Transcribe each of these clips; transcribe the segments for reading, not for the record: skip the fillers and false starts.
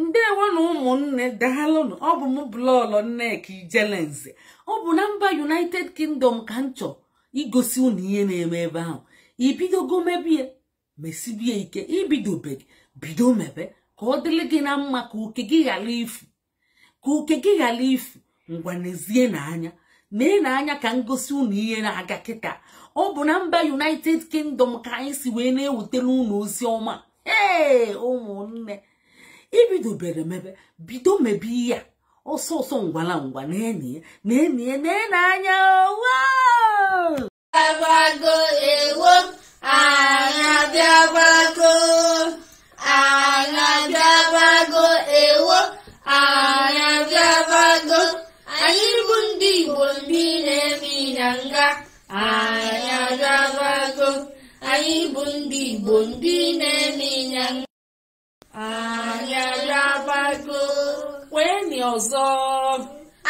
Ndewo na ụmụnne, daalụnụ. Ọ bụ m Lọlọ Nneka Ijelenze. Ọ bụ na mba United Kingdom ka m chọ igosi unu ihe na-eme ebe ahụ. Ibidogo mebie, mesibie ike. Ibidobeghị, bido mebe ka ọ dịrị gị na mma, ka oke gị ghara ifu, ka oke gị ghara ifu. Ngwa, nezie n'anya, nee n'anya ka ngosi unu ihe na-aga kịta. Ọ bụ na mba United Kingdom ka anyị si wee na-ewetara unu ozi ọma. Ee, ụmụnne, ibidobere mebe, bido mebe ihe a ọsọ ọsọ, ngwala ngwa. Na-enye na-enye na-anya. Abịabago, ewo, anyị abịabago, anyị abịabago, ewo, anyị abịabago. Anyị bụ ndị Igbo, ndị na-eme ịnyanga. Anyị abịabago, anyị bụ ndị Igbo, ndị na-eme ịnyanga. Anyị abịabago. Kweni ọzọ.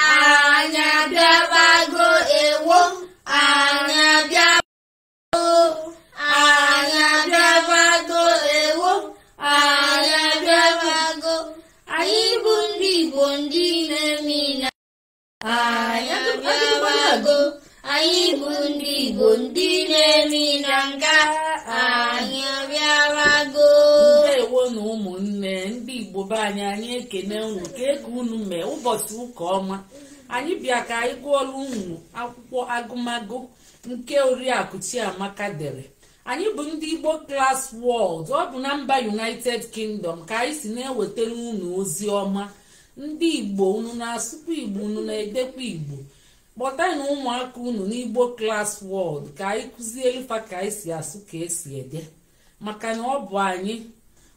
Anyị abịabago, ewo, anyị abịabago, anyị abịabago, ewo, anyị abịabago. Anyị bụ ndị Igbo, ndị na-eme ịnya. Anyị abịabago, anyị bụ ndị Igbo, ndị na-eme ịnyanga. Anyị abịabago. Ndewo na ụmụnne, ndị Igbo be anyị, anyị ekene unu. Ka eke unu mee ụbọchị ụka ọma. Anyị bịa ka anyị gụọrọ unu akwụkwọ agụmagụ nke Oriakụ Chiamaka dere. Anyị bụ ndị Igbo Class World. Ọ bụ na mba United Kingdom ka anyị si na-ewetara unu ozi ọma. Ndị Igbo, unu na-asụkwa Igbo, unu na-edekwa Igbo. Kpọta na ụmụaka unu n'Igbo Class World ka anyị kụzielu fa ka anyị si asụ, ka esi ede, maka na ọ bụ anyị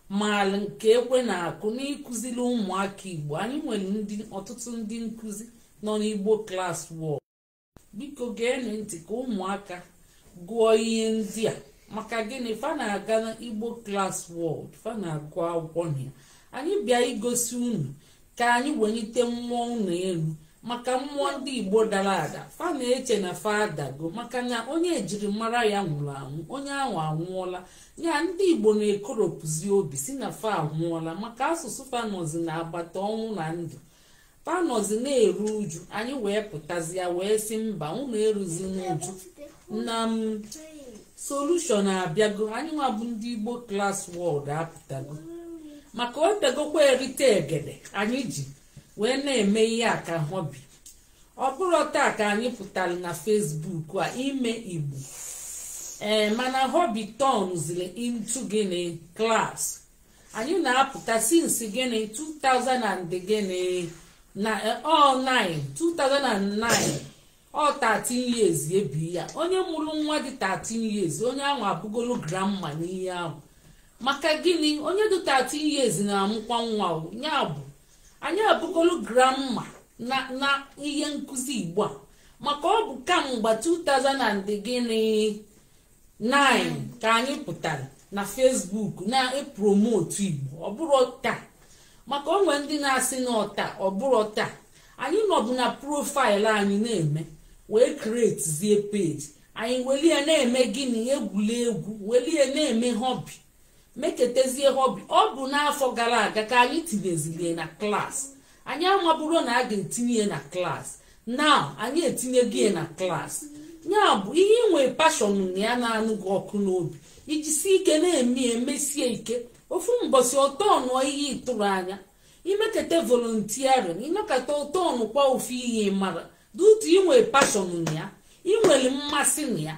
maala nke ekwe na-akụ n'ịkụziri ụmụaka Igbo. Anyị nwere ndị ọtụtụ ndị nkụzi nọ n'Igbo Class World. Biko geenụ ntị ka ụmụaka gụọ ihe ndị a. Maka gịnị? Fa na-aga na Igbo Class World, fa na-agụ akwụkwọ na ya. Anyị bịa igosi unu ka anyị welite mmụọ unu elu, maka mmụọ ndị Igbo dara ada. Fa na-eche na fa adago, maka na onye ejirimara ya nwụrụ anwụ, onye ahụ anwụọla ya. Ndị Igbo na-ekoropụzi obi si na fa anwụọla, maka asụsụ fa nọzi na agbata ọnwụ na ndụ. Fa nọzi na-eru uju. Anyị wee pụtazi ya wee sị mba, unu eruzi n'uju, na m solution abịago. Anyị nwa bụ ndị Igbo Class World apụtago, maka o tegokwa erite egede anyị ji wee na-eme ihe a ka hobby. Ọ bụrụ taa ka anyị pụtara na Facebook a ime Igbo, ee, mana hobby turnziri into gịnị? Class. Anyị na-apụta since gịnị? 2000 and gịnị na ọ 9, 2009, ọ 13 years ebi ya. Onye mụrụ nwa dị 13 years, onye ahụ abụgolo grandma n'ihe ahụ. Maka gịnị? Onye dị 13 years na-amụkwa nwa. Ya bụ anyị abụgolo grandma na ihe nkụzi Igbo a, maka ọ bụ kamgbe 2000 and gịnị 9 ka anyị pụtara na Facebook na-epromote Igbo. Ọ bụrụ taa, maka onwe ndị na-asị na ọta, ọ bụrụ taa. Anyị nọbụ na profile anyị na-eme wee createzie page anyị, welie na-eme gịnị? Egwuregwu. Welie na-eme hobby, meketezie hobby. Ọ bụ n'afọ gara aga ka anyị tinyezilie na class. Anyị amabụrụ na a ga-etinye ya na class. Now anyị etinyego ya na class. Ya bụ ihe inwe passion na ya na-anụ gị ọkụ n'obi, iji si ike na-eme, emesie ike, ofu mbọsị ọtọ nụọ ihe ịtụrụ anya. Imekete volunteering, ịnọkọta ụtọ ọnụkwa ofu ihe mara dutu inwe passion na ya, inwere mmasị na ya.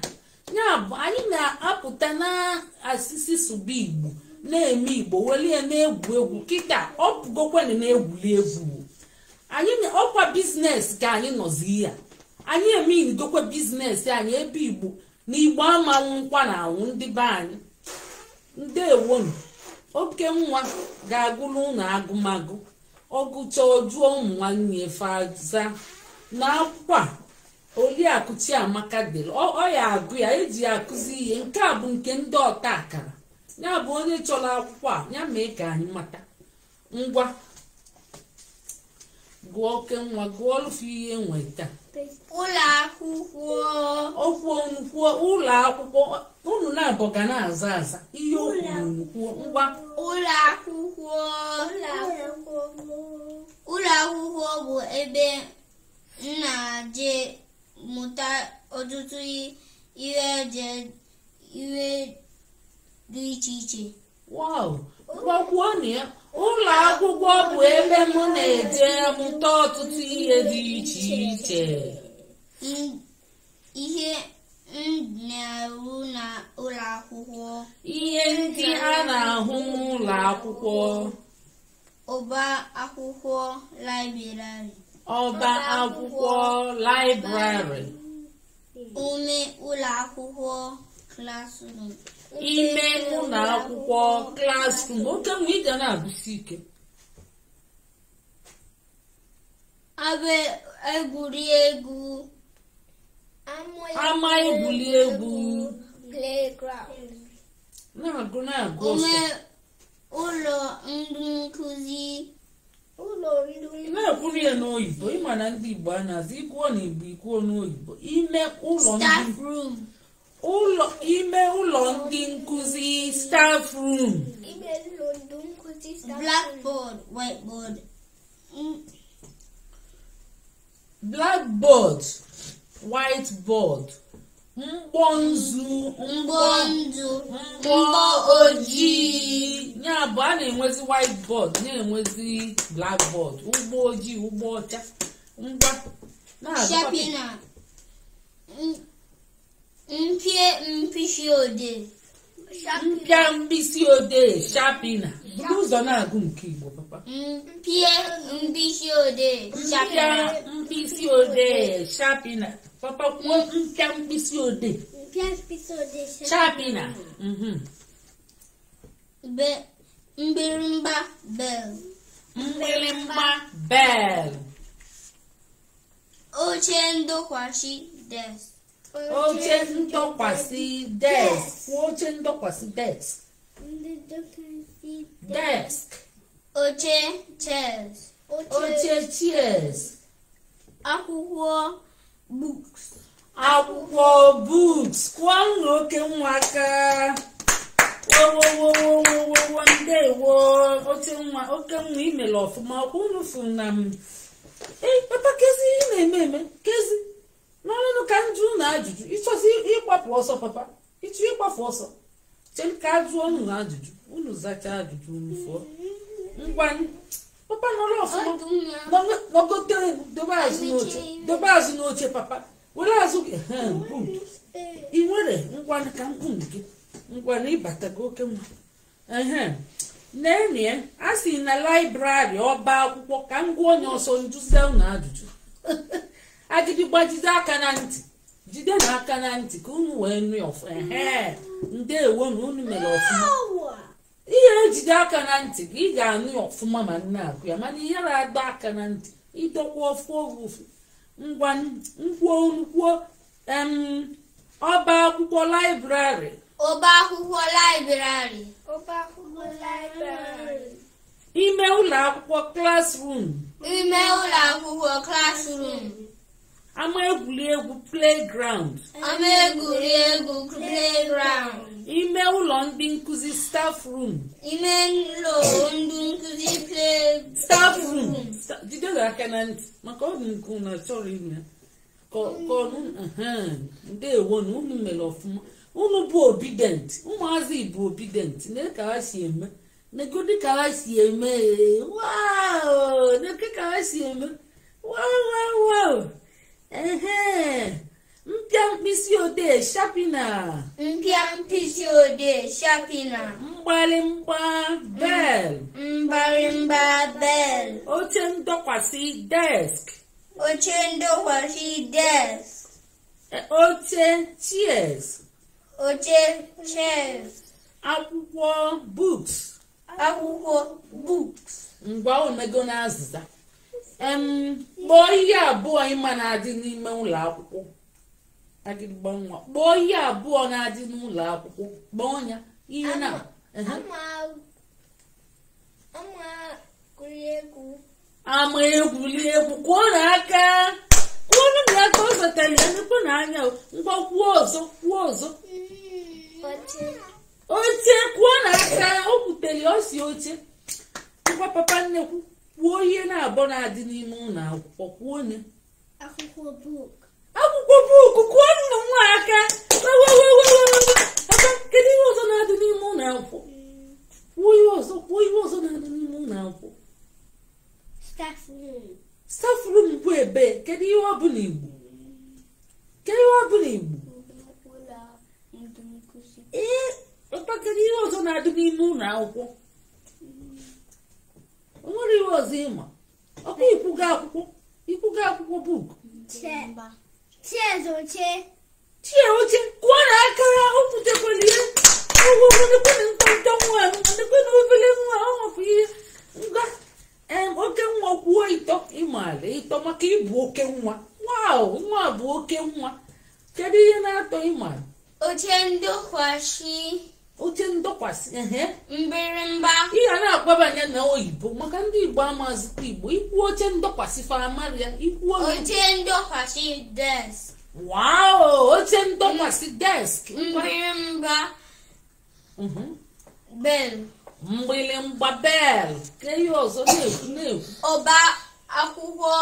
Ya bụ anyị na-apụta na asịsị sụba Igbo, na-eme Igbo, welie na-egwu egwu. Kịta ọ pụgokweni na-egwuli egwu anyị. Ọkwa business ka anyị nọzi ya. Anyị eminigokwe business anyị ebe Igbo na Igbo amanwụkwa na anwụ. Ndị be anyị, ndewonu. Oke nwa ga-agụrụ ụlọ agụmagụ, ọgụcha ọjụọ ụmụ nwanne faza na akwụkwọ a Oliakụ Chiamaka dere. Ọ ya agụ ya eji ya akụzi ihe. Nke a bụ nke ndị ọta akara. Ya bụ onye chọrọ akwụkwọ a, ya mee ka anyị mata. Ngwa, gụọ. Oke nwa, gụọ ọlụfụ ihe nweta. Ụlọ akwụkwọ. Okwu kwuo, ụlọ akwụkwọ. Unu na-abụ ga na-aza aza ihe o kwuru kwuo ngwa. Ụlọ akwụkwọ bụ ebe m na-eje mụta ọtụtụ ihe dị iche iche. Wow, gwakwuo na ya. Ụlọ akwụkwọ bụ ebe m na-eje mụta ọtụtụ ihe dị iche iche. Ihe m na-arụ n'ụlọ akwụkwọ. Ihe ndị a na-ahụ n'ụlọ akwụkwọ. Ọba akwụkwọ library. Ọba akwụkwọ library. Ime ụlọ akwụkwọ classroom. Ime ụlọ akwụkwọ classroom. Oke nwa ị ga na-agụsi ike. Ebe egwuregwu. Ama egwuregwu. Playground. Na-agụ na-agụ Ime ọsọ. ụlọ ndị nkuzi. Na-ekwuru ya n'oyibo, ịma na ndị Igbo a na-azụ ikwuo na Igbo ikwuo n'oyibo. Ime ụlọ Staff room. Ụlọ ime ụlọ ndị nkuzi staff room. Ime ụlọ ndị nkuzi staff room. Blackboard, whiteboard. Blackboard, whiteboard. Mgbọ nzu, Mgbọ nzu, mgbọ ojii. Ya bụ a na-enwezi whiteboard, na-enwezi blackboard, ụgbọ ojii, ụgbọ ọcha. Ngwa na-agụkwa. Sharpener. Mpịa mkpịsị odee. Mpịa mkpịsị odee sharpener. Buru ụzọ na-agụ nke Igbo papa. Mpịa mkpịsị odee Mpịa mkpịsị odee sharpener. Papa kwuo mpịa mkpịsị odee Mpịa mkpịsị odee sharpener. Mgbịrịmgba bell. Mgbịrịmgba bell. Oche ndọkwasị desk. Oche ndọkwasị desk. Kwuo oche ndọkwasị desk. Desk. Oche chairs. Oche chairs. Akwụkwọ books. Akwụkwọ books. Kwụọ nna oke nwa aka. Wowowowowowo ndewo. Oche nwa oke nwa imere ọfụma. Ọkwa unu fụ na m. Ee, papa kezi ị na-eme eme kezi. N'ọnụnụ ka m jụ na ajụjụ. Ịchọzi ịgbapụ ọsọ papa. Ịchọ ịgbapụ ọsọ. Chere ka a jụọ unu ajụjụ. Unu zachaa ajụjụ unu fụọ. Ngwa papa nọrọ ọfụma. Nọgote dobe azụ n'oche. Dobe azụ n'oche papa. Were azụ gị. Ị nwere ngwa ka mkpu gị. Ngwa na ịbatago oke nwa. Nene a sị na library ọba akwụkwọ ka m gụọ onye ọsọ njụzie unu ajụjụ. Agịdịgba jide aka na ntị. Jide na aka na ntị ka unu wee nụ ya ọfụ. Ndewo na unu mere ọfụma. Ihe ejide aka na ntị gị ị ga-anụ ya ọfụma ma nne agụ ya, mana ihe na-adọ aka na ntị ịdọkwa ọfụ oge. Ngwa nkwuo nkwuo ọba akwụkwọ library. Ọba akwụkwọ library. Ọba akwụkwọ library. Ime ụlọ akwụkwọ classroom. Ime ụlọ akwụkwọ classroom. Ama egwuregwu playground. Ama egwuregwu playground. Ime ụlọ ndị nkuzi staff room. Ime ụlọ ndị nkuzi staff room. Jide gị aka na ntị maka ọ dị nke unu achọrọ ime ka ọnụ. Ndewo na unu mere ọfụma. Unu bụ obedient. Ụmụazị bụ obedient. Na ka ha si eme. Negodi ka ha si eme. Wow! Neke ka ha si eme. Wow wow wow. Mpịa mkpịsị odee sharpener. Mpịa mkpịsị odee sharpener. Mgbalịmgba bell. Mgbalịmgba bell. Oche ndọkwasị desk. Oche ndọkwasị desk. Oche chairs. Oche chairs. Akwụkwọ books. Akwụkwọ books. Ngwa omego na azịza. Kpọọ ihe abụọ ịma na-adị n'ime ụlọ akwụkwọ. Agịdịgba nwa. Kpọọ ihe abụọ na-adị n'ụlọ akwụkwọ. Kpọọ ya ihe na ama egwuregwu. Kwuo na aka. Kwuo na aka ọ zatara ya nnukwu na anya. Ngwa kwuo ọzọ. Kwuo ọzọ. Oche. Oche kwuo na aka o kwutere o si oche. Ngwa papa nnekwu kwuo ihe na-abọ na-adị n'ime ụlọ akwụkwọ kwuo onye. Akwụkwọ book. Akwụkwọ book kwuo nnu nwa aka. Papa, kedu ihe ọzọ na-adị n'ime ụlọ akwụkwọ? Kwuo ihe ọzọ, kwuo ihe ọzọ na-adị n'ime ụlọ akwụkwọ. Staff room. Staff room bụ ebe, kedu ihe ọ bụ n'Igbo? Kedu ihe ọ bụ n'Igbo? Ụlọ ndị nkụzi. Ee, papa, kedu ihe ọzọ na-adị n'ime ụlọ akwụkwọ? O nwere ihe ọzọ ịma? Ọkwa ikwugo akwụkwọ, ikwugo akwụkwọ book. Chairs oche. Chair oche, kwuo na aka o kwutekwala ihe. Ogogonekwene ntọntọ nwa, nekwene obele nwa, ọ nwafụ ihe. Ngwa, oke nwa kwuo ịtọ ịmaala ịtọ maka ịbụ oke nwa. Wow, nwa bụ oke nwa. Kedu ihe na-atọ ịmaala? Oche ndokwasị. Oche ndọkwasị, ehe. Mgbịrịmgba. Ihe a na-agbabanye na oyibo maka ndị Igbo amazikwa Igbo. Ikwu oche ndọkwasị fa ya ikwu oche ndọkwasị desk. Wow, oche ndọkwasị desk. Mgbịrịmgba. Bell. Mgbịrịmgba bell. Ka ihe ọzọ na-ekwu na-ekwu. Ọba akwụkwọ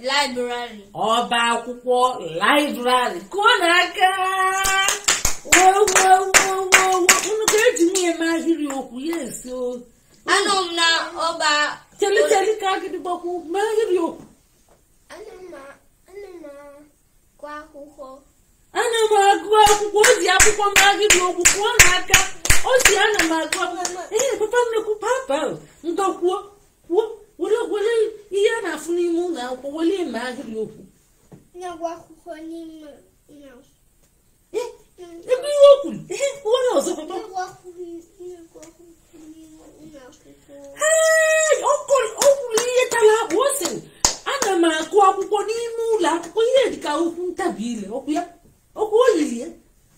library. Ọba akwụkwọ library. Kụọ n'aka. Wo wo wo wo wo. Unu ga-eji nwunye m ahịrị okwu ya esi o. Anọ m na ọba. Cheli cheli ka agịdịgbakwu mee ahịrị okwu. Ana m agụ akwụkwọ. Ana m agụ akwụkwọ. O ji akwụkwọ m ahịrị okwu kụọ n'aka. O si ana m agụ akwụkwọ. Ee, papa nnekwu papa ngwa kwuo kwuo were were ihe a na-afụ n'ime ụlọ akwụkwọ were eme ahịrị okwu. Na-agụ akwụkwọ n'ime ụlọ. Ebe ihe o kwuru, ihe kwuo ya ọzọ papa. Na-agụ akwụkwọ n'ime ụlọ akwụkwọ. Ee, o kwuru ihe tara akpụ. O sịrị ana m agụ akwụkwọ n'ime ụlọ akwụkwọ. Ihe dịka okwu ntabi ile okwu ya okwu o yiri ya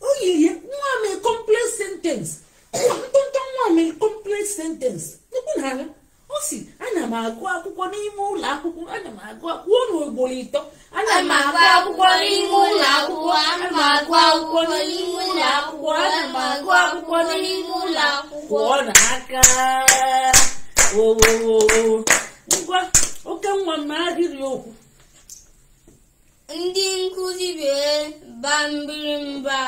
o yiri ya nwa mee complex sentence. Ntụntụ nwa mee complex sentence. Ekwu na ala o si ana m agụ akwụkwọ n'ime ụlọ akwụkwọ. Ana m agụ akwụkwọ n'ugboro ịtọ. Ana m agụ akwụkwọ n'ime ụlọ akwụkwọ. Ana m agụ akwụkwọ n'ime ụlọ akwụkwọ. Ana m agụ akwụkwọ n'ime ụlọ akwụkwọ. Kwụọ n'aka. Owowowo. Ngwa oke nwa m ahịrị okwu. Ndị nkụzi bịara ba mgbịrịmgba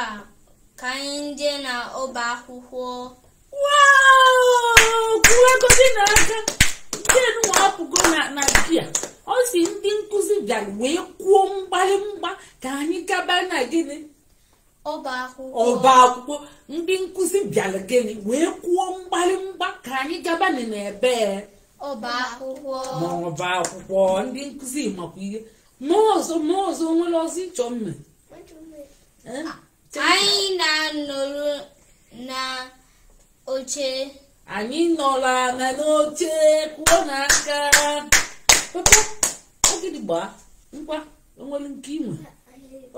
ka anyị jee na ọba akwụkwọ. Wow! Kwuo ego dị n'aka. Ndị nwa apụgo na bia. Ọ si ndị nkụzi bịara wee kwuo mgbalịmgba ka anyị gaba na gịnị? Ọba akwụkwọ. Ọba akwụkwọ. Ndị nkụzi bịara gịnị wee kwuo mgbalịmgba ka anyị gaba n'ebe ọba akwụkwọ. N'ọba akwụkwọ. Ndị nkụzi makwa ihe. Ma ọzọ nwere ọzọ ịchọ mme. Anyị na-anọrọ na oche. Anyị nọrọ ala n'oche kwuo n'aka. Papa, ogidi gbaa ngwa onwere nke inwe.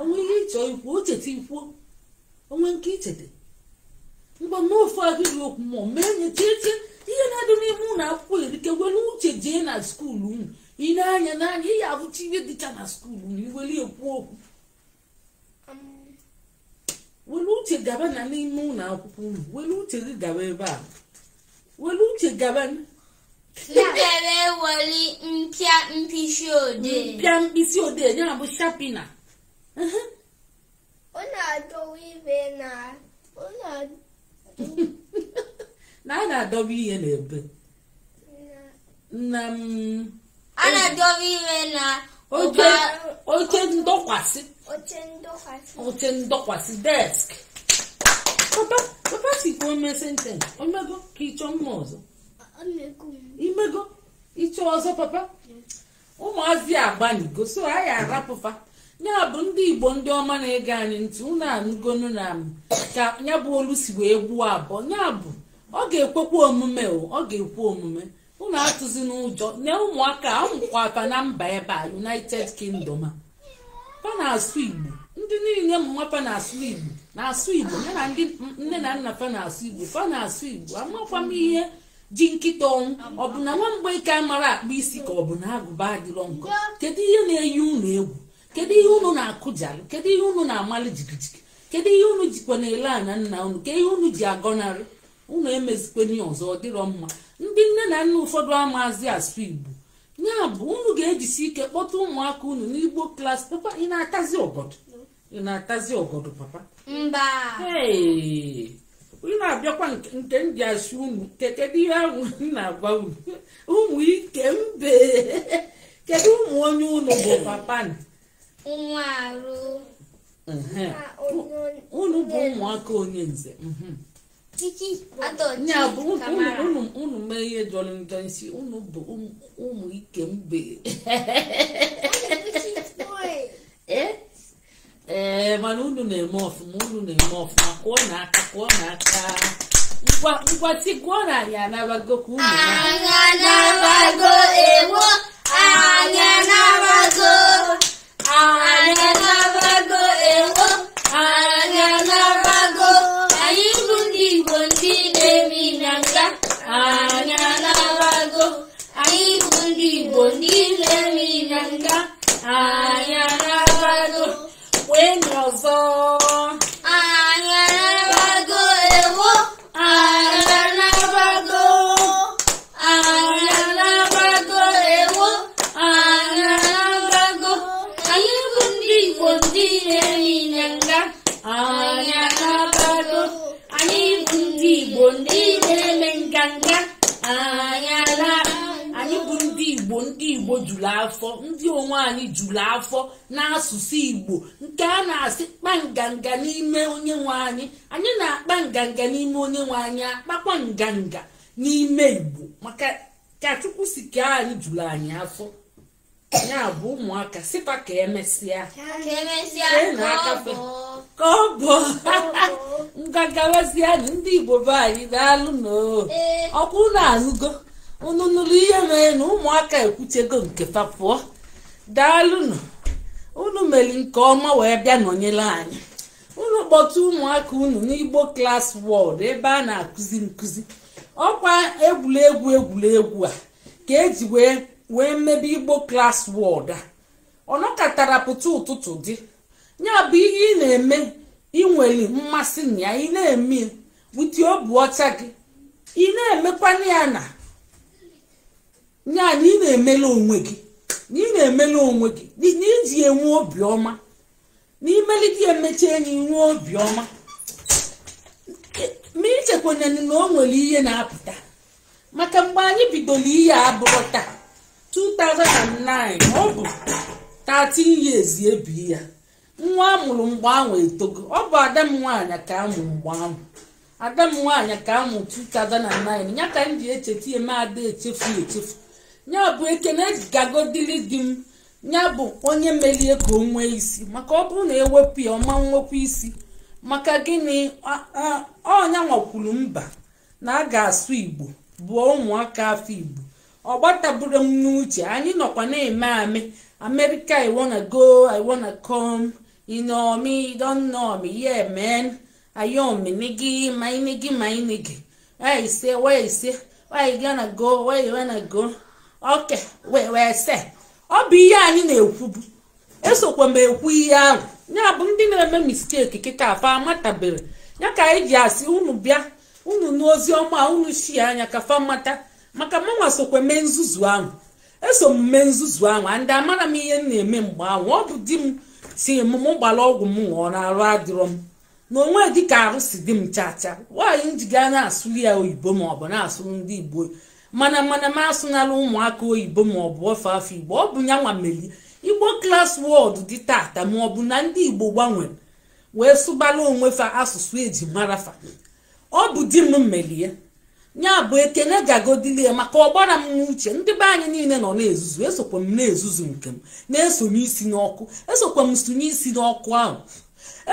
Onwe ihe ịchọ ikwu, o cheta ikwuo. Onwe nke ichete. Ngwa mee ofu ahịrị okwu ma mee nye cheche ihe na-adị n'ime ụlọ akwụkwọ erike were uche jee na skuulu unu. Ị na-anya n'anya ihe abụcha ihe dịcha na skuulu unu iwere ekwu okwu. Were uche gaba na n'ime ụlọ akwụkwọ unu. Were uche gị gaba ebe a. Were uche gaba. Mbere were mpịa mkpịsị odee. Mpịa mkpịsị odee ya bụ shapina. Ọ na-adọwa ibe na na a na-adọba ihe n'ebe. Na a na-adọba ihe na oche ndọkwasị. Oche ndọkwasị. Oche ndọkwasị desk. Papa, papa si ka o mee sentence. Omego ka ịchọ mma ọzọ. Imego ịchọ ọzọ papa. Ụmụazị agbanigo so anyị arapụfa. Ya bụ ndị Igbo ndị ọma na-ege anyị ntị unu anụgonu na ka ya bụ olu si wee gbuo abụọ. Ya bụ ọ ga-ekwekwa omume o, ọ ga-ekwe omume. Unu atụzi n'ụjọ na ụmụaka amụkwa aka na mba ebe a United Kingdom a. Fa na-asụ Igbo. Ndị niile mma fa na-asụ Igbo. Na-asụ Igbo ya na ndị nne na nna fa na-asụ Igbo. Fa na-asụ Igbo. Amakwa m ihe ji nkịta ọnwụ. Ọ bụ na nwa mgbe ike amara akpa isi ka ọ bụ na agụba adịrọ nkọ. Kedu ihe na-eyi unu egwu? Kedu ihe unu na-akụjalụ? Kedu ihe unu na-amalị jigijigi? Kedu ihe unu jikwa na-ele anya nna unu? Ka ihe unu ji agọnarị unu emezikweni ọzọ, ọ dịrọ mma. Ndị nne na nna ụfọdụ amazi asụ Igbo. Ya bụ unu ga-ejisi ike kpọta ụmụaka unu n'Igbo Class. Papa, ị na-atazi ọgọdọ? Ị na-atazi ọgọdọ, papa? Mba. Hey! Ị na-abịakwa nke m ji asị unu, kedu ihe ahụ m na-agwa unu? Ụmụ ike mbe, kedu ụmụ onye unu bụ, papa? Ụmụ arụ. Unu bụ ụmụaka onye nze. Atọchi. Ya bụ Kamara. Unu mee ihe jọrọ njọ, nsi unu bụ ụmụ ike mbe. Ee, mana unu na-eme ọfụma, unu na-eme ọfụma. Kụọ n'aka, kụọ n'aka. Ngwa ngwa, tigụọ na anyị anabago ka unu na Anyị anabago, ewo, anyị anabago, anyị anabago, ewo, anyị anabago. Anyị bụ ndị Igbo, ndị na-emi na nga. Anyị anabago, anyị bụ ndị Igbo, ndị na-emi na nga. Anyị anabago. Wee ọzọ. Anyị anabago, ewo, anyị anabago, anyị anabago, ewo, anyị anabago. Anyị bụ ndị Igbo, ndị na-emi na nga. Anyị anabago, anyị bụ ndị Igbo, ndị na-eme nganga. Anyị ala, anyị bụ ndị Igbo, ndị Igbo juru afọ, ndị onwe anyị juru afọ n'asụsụ Igbo nke a na-asị kpa nganga n'ime onye nwe anyị. Anyị na-akpa nganga n'ime onye nwe anyị, akpakwa nganga n'ime Igbo, maka ka Chukwu si kee anyị juru anyị afọ. Ya bụ ụmụaka sịkwa ka emesịa. Ka emesịa. Ee, ka ọ na-aka bụ. Ka ọ bụ ngagawazianụ. Ndị Igbo be anyị, daalụ nụ. Ee. Ọkwa unu anụgo, unu nụrụ ihe mere na ụmụaka ekwuchego nke fa pụọ. Daalụnụ, unu mere nke ọma wee bịa nọnyere anyị. Unu kpọta ụmụaka unu n'Igbo Class World, ebe a na-akụzi nkụzi. Ọkwa egwuregwu a ka eji wee mebe Igbo Class World a. Ọ nọkọtara pụta ụtụtụ dị ya bụ ihe ị na-eme, ị nwere mmasị na ya, ị na-eme wute obi ọcha gị, ị na-emekwana ya na ya na ị na-emele onwe gị, na ị na-emele onwe gị, na iji enwe obiọma, na imelite emecha enyi nwee obiọma. Ma ichekwana na o nwere ihe na-apụta, maka mgbe anyị bidoro ihe a abụrụ taa. 2009, ọ bụ 13 years ebi ya. Nwa amụrụ mgbe ahụ etogo. Ọ bụ ada m nwaanyị ka amụ mgbe ahụ, ada m nwaanyị ka amụ 2009. Ya ka m ji echeta eme, ada echefu echefu. Ya bụ ekene gagodili di m, ya bụ onye melie ka o nwee isi, maka ọ bụrụ na ewepụ ya, ọma nwekwa isi. Maka gịnị? Ọnya nwakwuru mba na a ga-asụ Igbo, bụọ ụmụaka afọ Igbo. Ọ gbataburu m n'uche, anyị nọkwa na-eme amị America. I wanna go, I wanna come, you know me, you don't know me, yeah man, ayo me nigga, my nigga, my nigga, where you say, where you say, where you gonna go, where you wanna go, okay, where say. Ọ bụ ihe anyị na-ekwubu, esokwa m ekwu ihe ahụ. Ya bụ ndị na-eme mistake kịta afa amatabere ya ka anyị ji asị unu bịa, unu n'ozi ọma, unu shi anya ka fa mata. Maka mụnwa sokwa mee nzuzu ahụ, eso m mee nzuzu ahụ, and amara m ihe m na-eme mgbe ahụ. Ọ bụ di m si m mụ gbara ọgwụ m ṅụọ na arụ adịrọ m na onwe dịka arụ si dị m chacha. Nwaanyị njiga na-asụli ya oyibo ma ọ bụ na-asụrụ ndị Igbo, mana m asụnala ụmụaka oyibo ma ọ bụ ofe afọ Igbo. Ọ bụ ya nwa meli Igbo Class World dị tata, ma ọ bụ na ndị Igbo gbanwere wee sụbala onwe fa asụsụ eji mara fa. Ọ bụ di m melie ya. Bụ ekene gagodili ya, maka ọgbara m n'uche. Ndị be anyị niile nọ na-ezuzu, esokwa m na-ezuzu nke m na-esonye isi n'ọkụ, esokwa m sonye isi n'ọkụ ahụ,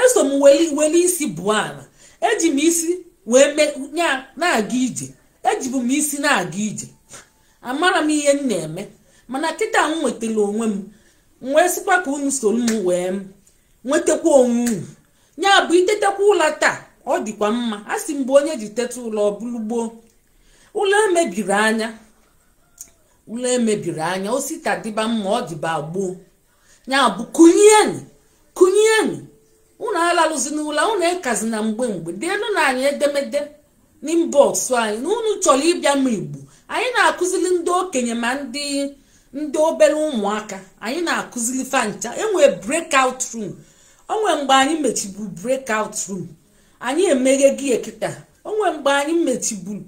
eso m weli isi bụ ala. Eji m isi wee ya na-aga ije, ejibu m isi na-aga ije, amara m ihe m na-eme. Mana kịta m nwetara onwe m, m wee sịkwa ka unu soro m wee m nwetakwa onwe unu. Ya bụ itetekwa ụla taa, ọ dịkwa mma. A sị mgbe onye ji teta ụlọ, ọ bụrụ gboo ụlọ emebiri anya, ụlọ emebiri anya osita dịba mma, ọ dịba gboo. Ya bụ kụnyenụ, kụnyenụ. Unu alalụzi n'ụlọ, unu ekazi na mgbe mgbe. Deelu na anyị edemede n'inbox anyị na unu chọrọ ịbịa ma Igbo. Anyị na-akụzili ndị okenye ma ndị obere ụmụaka. Anyị na-akụzili fancha. Enwe breakout room. Onwe mgbe anyị mechiburu breakout room, anyị emeghe gị kịta. Onwe mgbe anyị mechiburu,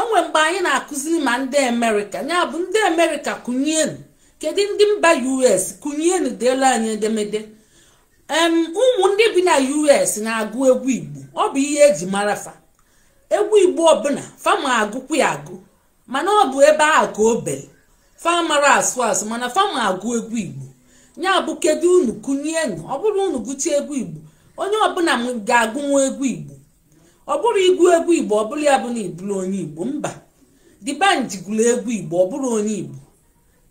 onwe mgbe anyị na-akụziri ma ndị Amerịka. Ya bụ, ndị Amerịka kụnyienu. Kedu ndị mba US? Kụnyienu, deelu anyị edemede. Ụmụ ndị bi na US na-agụ egwu Igbo. Ọ bụ ihe eji mara fa. Egwu Igbo ọbụla fa ma agụkwu ya agụ, mana ọ bụ ebe ahụ ka o bere. Fa mara asụ asụ, mana fa ma agụ egwu Igbo. Ya bụ, kedu unu? Kụnyienu. Ọ bụrụ unu gụcha egwu Igbo, onye ọbụla m ga-agụnwu egwu Igbo. Ọ bụrụ igwu egwu Igbo, ọ bụrụ ya bụ na ibulu onye Igbo. Mba, D'banj gụrụ egwu Igbo, ọ bụrụ onye Igbo.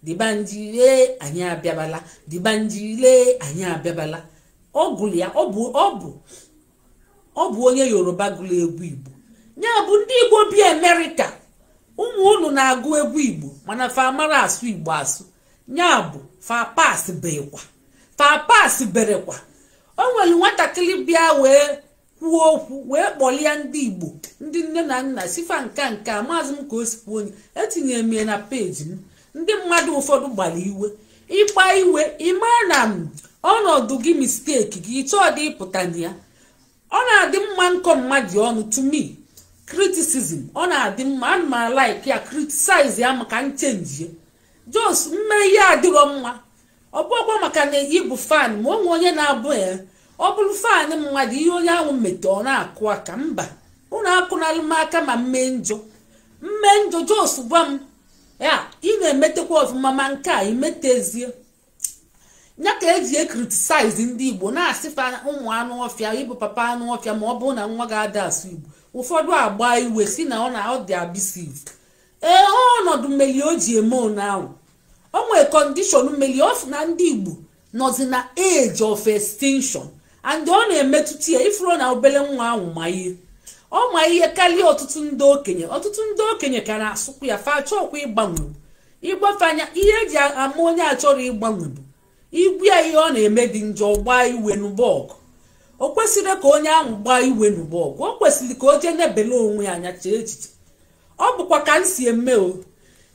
D'banj lee, anyị abịabala. D'banj lee, anyị abịabala. Ọ gụrụ ya, ọ bụ onye Yoruba gụrụ egwu Igbo. Ya bụ, ndị Igbo bi Amerịka, ụmụ unu na-agụ egwu Igbo, mana fa mara asụ Igbo asụ. Ya bụ, fa pass berekwa, fa pass berekwa. O nwere nwatakịrị bịa wee kwuo okwu, wee kpọlie ndị Igbo, ndị nne na nna, sifa nka nka. Maazị m ka o si kwuo, onye etinyere m ya na peji m. Ndị mmadụ ụfọdụ gbara iwe. Ịgba iwe, ịma na m ọnọdụ gị, mistake gị, ịchọọ dị ịpụta na ya. Ọ na-adị mma nkọ mmadụ ọnụ. To me, criticism, ọ na-adị mma. Ana m like ya. Criticize ya maka nchenji. Jos mme ihe adịrọ mma. Ọ bụrụkwa maka na ịbụ fan ma onwe onye na-abụ ya, ọ bụrụ fan mmadụ, ihe onye ahụ mete, ọ na-akụ aka. Mba, unu akụnalụ m aka. Ma mmee njọ, mmee njọ, jos gwa m ya. Ị na-emetekwa ọfụma, ma nke a imetezie ya. Ka eji ecriticize ndị Igbo, na-asịfa ụmụ anụ ọfịa, ịbụ papa anụ ọfịa, ma ọ bụrụ na nwa ga-ada asụ Igbo. Ụfọdụ agba iwe, si na ọ na ọ dị abusive. Ee, ọnọdụ mmeli o ji eme one ahụ, o nwee condition mmeli of na ndị Igbo nọzi na age of extinction, and ọ na-emetụta ya. Ifuru na obere nwa ahụ ma ihe, ọ ma ihe karịa ọtụtụ ndị okenye. Ọtụtụ ndị okenye ka na-asụkwu ya, fa chọọkwa ịgbanwe. Ịgbafe anya, ihe eji ama onye achọrọ ịgbanwe bụ igwu ya ihe ọ na-eme dị njọ, gbaa iwe n'ụbọọgụ. O kwesịrị ka onye ahụ gbaa iwe n'ụbọọgụ. O kwesịrị ka o jee nebele onwe ya anya, chee echiche. Ọ bụkwa ka m si eme o.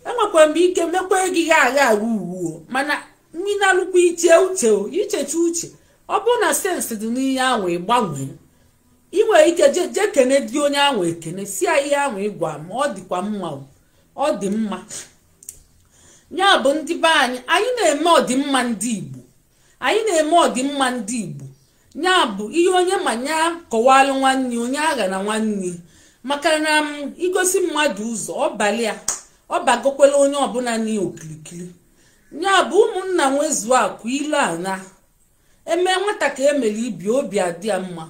Enwekwara m ike mekwa gị gha agha agha uwuo, mana mmiri iche uche o, icheche uche. Ọ bụrụ na sense dị n'ihe ahụ, ịgbanwee. Ị nwere ike jee kene dị onye ahụ ekene, si ya ihe ahụ ịgwa ma ọ dịkwa mma o. Ọ dị mma. Ya bụ, ndị be anyị, anyị na-eme ọdịmma ndị Igbo. Anyị na-eme ọdịmma ndị Igbo. Ya bụ, ihe onye ma ya kọwalụ nwanne, onye agha na nwanne, maka na m igosi mmadụ ụzọ, ọ balị ya, ọ bagokwela onye ọbụla na okirikiri. Ya bụ, ụmụnna nwezuo akụ ilu a na eme nwata ka emere ibi, obi adị ya mma.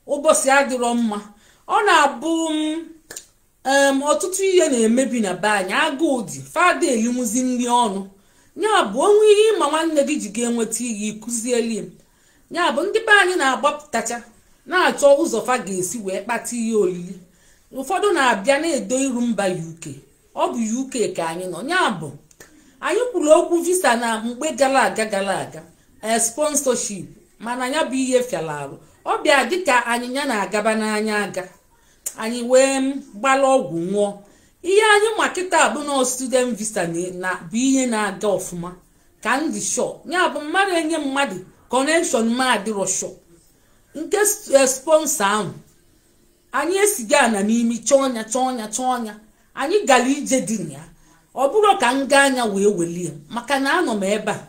Ụbọchị adịrọ mma, ọ na-abụ m ọtụtụ ihe na-emebi na be anyị. Agụụ dị, fada elinwuzi nri ọnụ. Ya bụ, onwe ihe ịma nwanne gị ji ga-enweta ihe, ịkụzieli ya. Ya bụ, ndị be anyị na-agbapụtacha, na-achọ ụzọ fa ga-esi wee kpata ihe olili. Ụfọdụ na-abịa na-edo iru mba UK. Ọ bụ UK ka anyị nọ. Ya bụ, anyị kwuru okwu visa na mgbe gara aga, ee, sponsorship, mana ya bụ ihe fịara arụ. Ọ bịa dịka anyịnya na-agaba n'anya aga, anyị wee gbara ọgwụ ṅụọ. Ihe anyị ma kịta bụ na student visa na bụ ihe na-aga ọfụma ka ndị shọ. Ya bụ, mmadụ enye mmadụ connection, ma adịrọ shọ nke sponsor ahụ. Anyị esiga ana n'imi chọọ ọnya, chọọ ọnya, chọọ ọnya. Anyị gara ije dị na ya. Ọ bụrụ ka m gaa anya wee welie, maka na anọ m ebe a,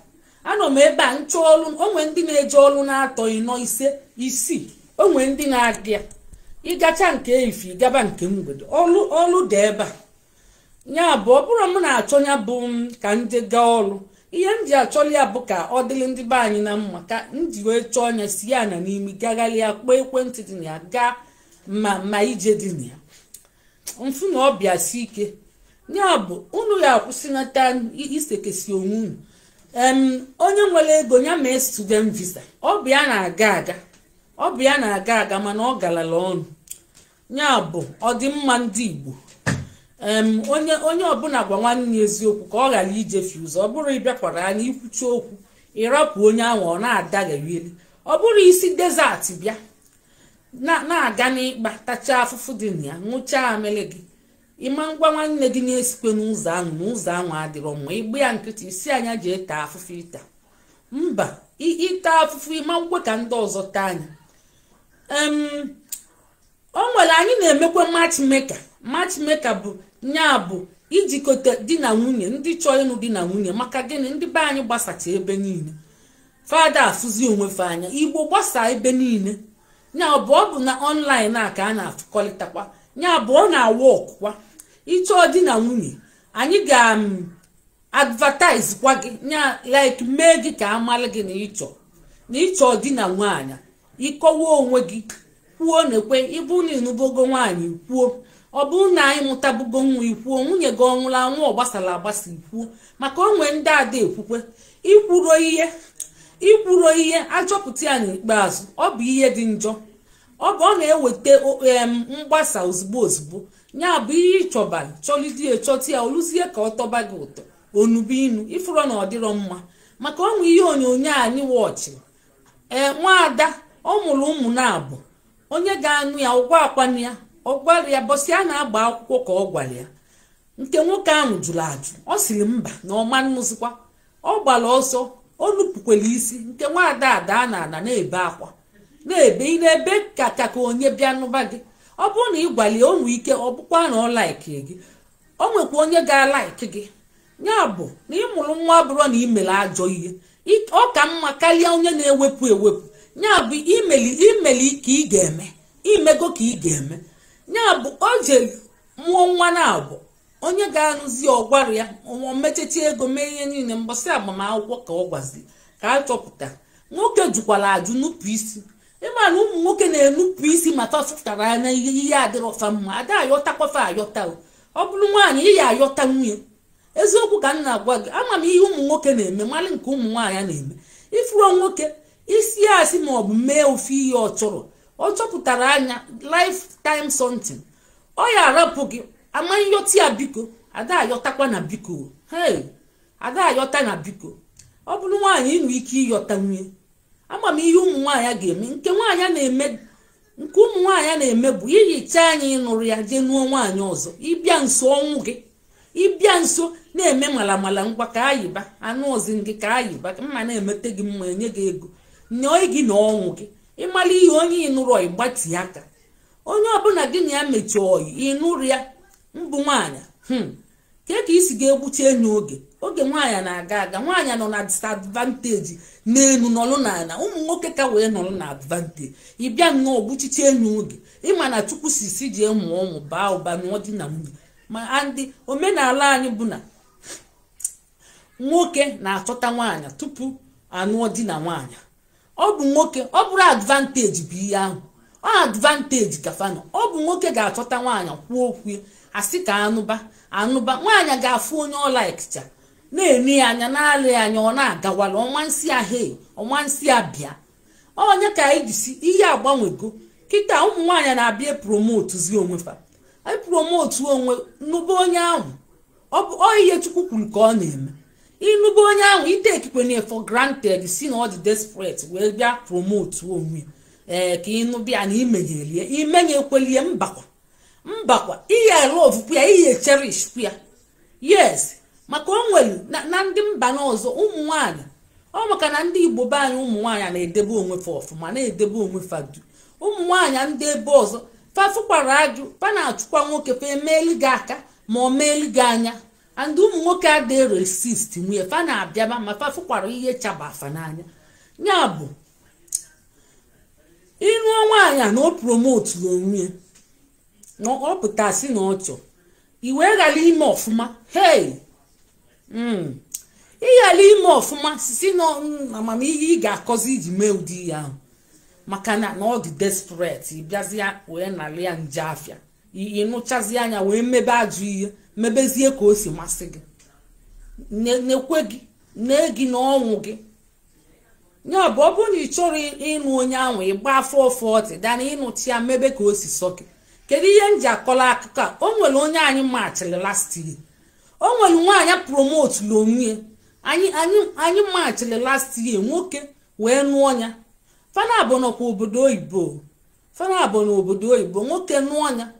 anọ m ebe a nchọ ọrụ. Onwe ndị na-eje ọrụ na-atọ, ịnọ, ise, isii. Onwe ndị na-adị ya ịgacha nke efi, gaba nke mgbede. Ọrụ, ọrụ dị ebe a. Ya bụ, ọ bụrụ m na-achọ ya bụ m ka nje gaa ọrụ. Ihe m ji achọrọ ya bụ ka ọ dịrị ndị be anyị na mma, ka m ji wee chọọ ya, si ya na n'imi gagharịa, kpọọ ekwentị dị na ya, gaa ma ije dị na ya mfu na ọbịa si ike. Ya bụ, unu ya akwụsịnata isekesi onwe unu. Onye nwere ego ya mee student visa. Ọ bụ ya na-aga aga, ọ bụ ya na-aga aga, mana ọ garala ọnụ. Ya bụ, ọdịmma ndị Igbo. Onye ọbụla gwa nwanne ya eziokwu ka ọ ghara ijefi ụzọ. Ọ bụrụ ịbịakwara anya ikwuchi okwu, ịrapụ onye ahụ, ọ na-adagherieli. Ọ bụrụ isi desert bịa na-aga n'ịkpa, tachaa afụfụ dị na ya, ṅụchaa amịlị gị, ịma ngwa nwanne gị na-esikwe n'ụzọ ahụ na ụzọ ahụ adịrọ mma, ịgba ya nkịtị, isi anya jee taa afụfụ. Ịta mba, ịta afụfụ, ịma nkwe ka ndị ọzọ taa anya. O nwere anyị na-emekwa matchmaker. Matchmaker bụ nya bụ ijikọta di na nwunye, ndị chọọ ịnụ di na nwunye. Maka gịnị? Ndị be anyị gbasacha ebe niile, fada afụzi onwe fe anya. Igbo gbasaa ebe niile, ya bụ ọ bụ na online a ka a na-afụkọrịtakwa. Ya bụ ọ na-awa ọkụkwa ịchọọ di na nwunye, anyị ga advertise kwa gị, nya like mee gị ka amalị gị na ịchọ di na nwaanyị. Ịkọwa onwe gị, kwuo na-ekwe ịbụ na ịnụbogo nwaanyị, kwuo. Ọ bụrụ na anyị mụtabugo nwa, ikwuo. Nwunye gị ọ nwụrụ anwụ, ọ gbasara agbasa, ikwuo. Maka onwe ndị ada ekwukwe ikwuro ihe, ikwuro ihe achọpụta ya n'ikpeazụ, ọ bụ ihe dị njọ, ọ bụ ọ na-eweta mgbasa ozugbo ozugbo. Ya bụ ihe ịchọba chọlidie, chọta ya, oluzie ka ọ tọba gị ụtọ, onubu inu ifuru na ọ dịrọ mma. Maka onwe ihe onyonyo anyị wọchị, ee, nwaada ọ mụrụ ụmụ na-abụ, onye ga-anụ ya ụgwọ akwanụ ya, ọ gwara ya bọsị a na-agba akwụkwọ ka ọ gwara ya. Nke nwoke ahụ jụrụ ajụ, ọ sịrị mba na ọma nnụzikwa. Ọ gbara ọsọ, o nupụkwara isi. Nke nwaada ada na ana na-ebe akwa, na-ebe. Ị na-ebe ka onye bịa nụba gị. Ọ bụrụ na ị gwara ya, o nwee ike ọ bụkwa na ọ like gị, o nwekwa onye ga-alike gị. Ya bụ na ị mụrụ nwa bụrụ na ị mere ajọ ihe, ọ ka mma karịa onye na-ewepụ ewepụ. Ya bụ imeli imeli ka ị ga-eme, imego ka ị ga-eme. Ya bụ o je mụọ nwa na abụ, onye ga-anụzi ọ gwara ya, o mechecha ego, mee ihe niile, mbọsị agbamakwụkwọ ka ọ gwaziri ka a chọpụta. Nwoke jụkwara ajụ, nupụ isi. Ịma na ụmụ nwoke na-enupụ isi ma fafụtara anya ihe ihe adịrọfa mma, ada ayọtakwafa ayọta. Ọ bụrụ nwaanyị, ị ya ayọta nwunye. Eziokwu ka m na-agwa gị. Ama m ihe ụmụ nwoke na-eme, malị nke ụmụ nwaanyị na-eme. Ifuru nwoke isi asị ma ọ bụ mee ofe ihe ọ chọrọ, ọ chọpụtara anya lifetime something, ọ ya arapụ gị ama nyọta ya. Biko, ada ayọtakwa na biko. Hey, ada ayọta na biko. Ọ bụrụ nwaanyị, ịnwe ike ịyọta nwunye. Ama m ihe ụmụ nwaanyị ga-eme. Nke nwaanyị na-eme, nke ụmụ nwaanyị na-eme bụ ihicha anya ịnụrụ ya, jee nụọ nwaanyị ọzọ. Ịbịa nso ọnwụ gị, ịbịa nso na-eme malamala, ngwa ka ayịba anụ ozi gị, ka ayịba mma na-emete gị mma, enye gị ego, nyọọ gị na ọnwụ gị. Ịmala ihe onye ịnụrụ, ịgbati aka. Onye ọbụla gị na ya mechie oyi ịnụrụ ya mbụ nwaanyị, ke ka isi ga-egbuchi enyi oge. Oge nwaanyị na-aga aga, nwaanyị nọ na disadvantage n'elu, nọlụ n'ala, ụmụ nwoke ka wee nọrọ na advantage. Ịbịa nnọọ gbuchichi enyi oge. Ịma na Chukwu si ji ụmụ ụmụ baa ụba nụọ di na nwunye. Ma ndị omenala anyị bụ na nwoke na-achọta nwaanyị tupu anụọ di na nwaanyị. Ọ bụ nwoke, ọ bụrụ advantage bụ ihe ahụ, ọ advantage ka fanọ. Ọ bụ nwoke ga-achọta nwaanyị, kwuo okwu, asị ka anụba anụba. Nwaanyị ga-afụ onye ọ likecha, na-ene ya anya, na-alị ya anya, ọ na-agawala ọnwa nsị ahụ, ọnwa nsị abịa. Onye ka anyị jisi ihe agbanwego kịta. Ụmụ nwaanyị na-abịa promotezi onwe fa, promote onwe nnụba onye ahụ. Ọ bụ ihe Chukwu kwuru ka ọ na-eme. Ịnụba onye ahụ, itekikwenye for granted, si na ọ dị desperate wee bịa promote onwe, ee, ka ịnụbịa na imenyelie, imenye ekwelie. Mbakwa, mbakwa, ihe love ya, ihe cherish ya. Yes, maka o nwere na ndị mba n'ọzọ ụmụ nwanyị, ọ maka na ndị Igbo be anyị, ụmụ nwaanyị na-edebe onwe fa ọfụma, na-edebe onwe fa du. Ụmụ nwaanyị ndị ebe ọzọ fa fụkwara ajụ, fa na-achụkwa nwoke, fa emeeli gị aka ma ọ meeli gị anya. And ụmụ nwoke adịghị resist nwunye fa na-abịaba, ma fa fụkwara ihe chaba afa n'anya. Ya bụ ịnụọ nwaanyị na o promoturu onwe ya, na ọ pụtasị na ọ chọ i wee ghara ime ọfụma. Hey, ị ghara ime ọfụma si na amamihe ị ga-akọzi iji mee ụdị ihe ahụ, maka na ọ dị desperate. Ịbịazie wee nalị ya nje afịa, ịnụchazi anya wee mebe ajọ ihe, mebezie ka o si masị gị, nekwe gị nee gị na ọnwụ gị. Ya bụ ọ bụrụ na ị chọrọ ịnụ onye ahụ, ịgba afọ 40 dana ịnụchi ya, mebe ka o si sọ gị. Kedu ihe m ji akọrọ akụkọ a? O nwere onye anyị matchịrị last year. O nwere nwaanyị promotelu onwe ya. Anyị matchịrị last year, nwoke wee nụọ ya. Fana abụ nọkwa obodo oyibo, fana abụ n'obodo oyibo. Nwoke nụọ ya,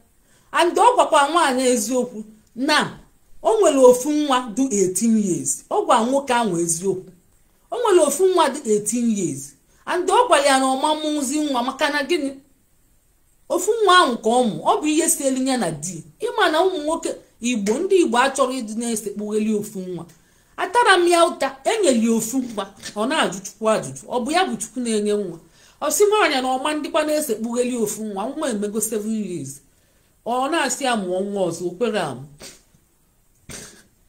and ọ gwakwa nwaanyị eziokwu na o nwere ofu nwa dị 18 years. Ọ gwa nwoke ahụ eziokwu, o nwere ofu nwa dị 18 years, and ọ gwara ya na ọma mụzi nwa. Maka na gịnị? Ofu nwa ahụ ka ọ mụ, ọ bụ ihe si elu ya na di. Ịma na ụmụ nwoke Igbo, ndị Igbo achọrọ ịdị na-esekpugheli ofu nwa. Atara m ya ụta, enyeli ofu nwa, ọ na-ajụ Chukwu ajụjụ. Ọ bụ ya bụ Chukwu na-enye nwa? Ọ sị nwaanyị na ọma ndịkwa na-esekpugheli ofu nwa. Nwa emego 7 years, ọ na-asị ya mụọ nwa ọzọ, o kwere amụ.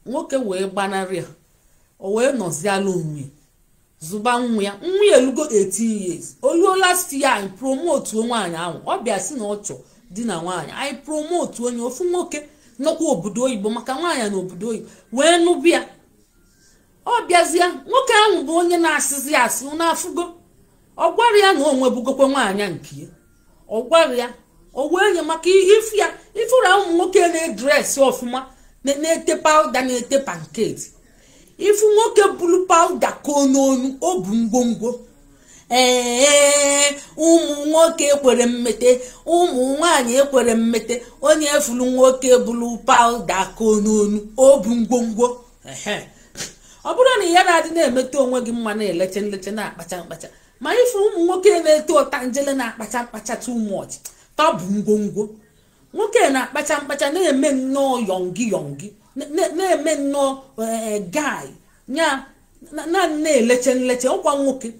Nwoke wee gbanarị ya, o wee nọziala onwe zụba nwa ya. Nwa ya elugo 18 years. Oluo last year, anyị promote nwaanyị ahụ. Ọ bịa sị na ọ chọ di na nwaanyị. Anyị promote onye ofu nwoke nọkwa obodo oyibo, maka nwaanyị na obodo oyibo, wee nụbịa. Ọ bịazie, nwoke ahụ bụ onye na-asịzi asị n'afụgo. Ọ gwara ya na o nwebugokwe nwaanyị nke ya. Ọ gwara ya, o wee nye maka ifu ya. Ifụra ụmụ nwoke na-edress ọfụma, na-ete powder, na-ete pancake. Ifu nwoke buru powder koo n'onu, o bu ngwongwo. Ee, ụmụ nwoke ekwere mmete, ụmụ nwaanyị ekwere mmete. Onye efulu nwoke buru powder koo n'onu, o bu ngwongwo. Ọ bụrụ na ya na-adị na-emete onwe gị mma, na-eleche nleche, na-akpacha mkpacha, ma ifu ụmụ nwoke na-ete ụta njele, na-akpacha mkpacha too much, ta bụ ngwongwo. Nwoke na-akpacha mkpacha, na-eme nnọọ young young, na-eme nnọọ guy nya na na-eleche nleche. Ọkwa nwoke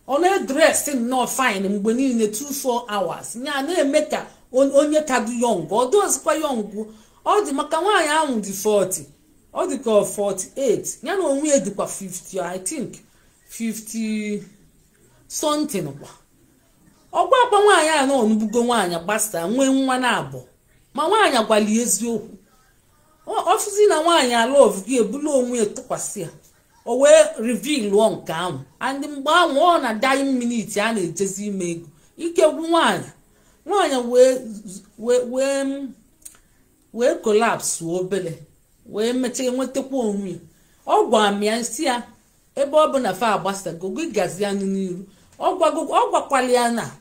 ọ na-edress nnọọ fine mgbe niile, 24 hours, nya na-eme ka onye ka dị young. Ọ dozikwa young ọ dị, maka nwaanyị ahụ dị 40, ọ dị ka 48, ya na onwe ya dịkwa 50, I think 50 something kwa. Ọgwa akwa nwaanyị a na ọnụbugo nwaanyị gbasa, nwee nwa na abụọ, ma nwaanyị gwali eziokwu. Ọfụzi na nwaanyị alove gị, ebulu onwe ya tụkwasị ya, o wee reveal nke ahụ. And mgbe ahụ ọ na dying minute a na-ejezi ime ego ike gwu nwaanyị. Nwaanyị wee collapse obere, wee mechaa nwetakwa onwe ya. Ọ gwa m ya, nsị ya, ebe ọ bụ na fa agbasago gị, gazi anụ n'iru. Ọ gwakwala ya na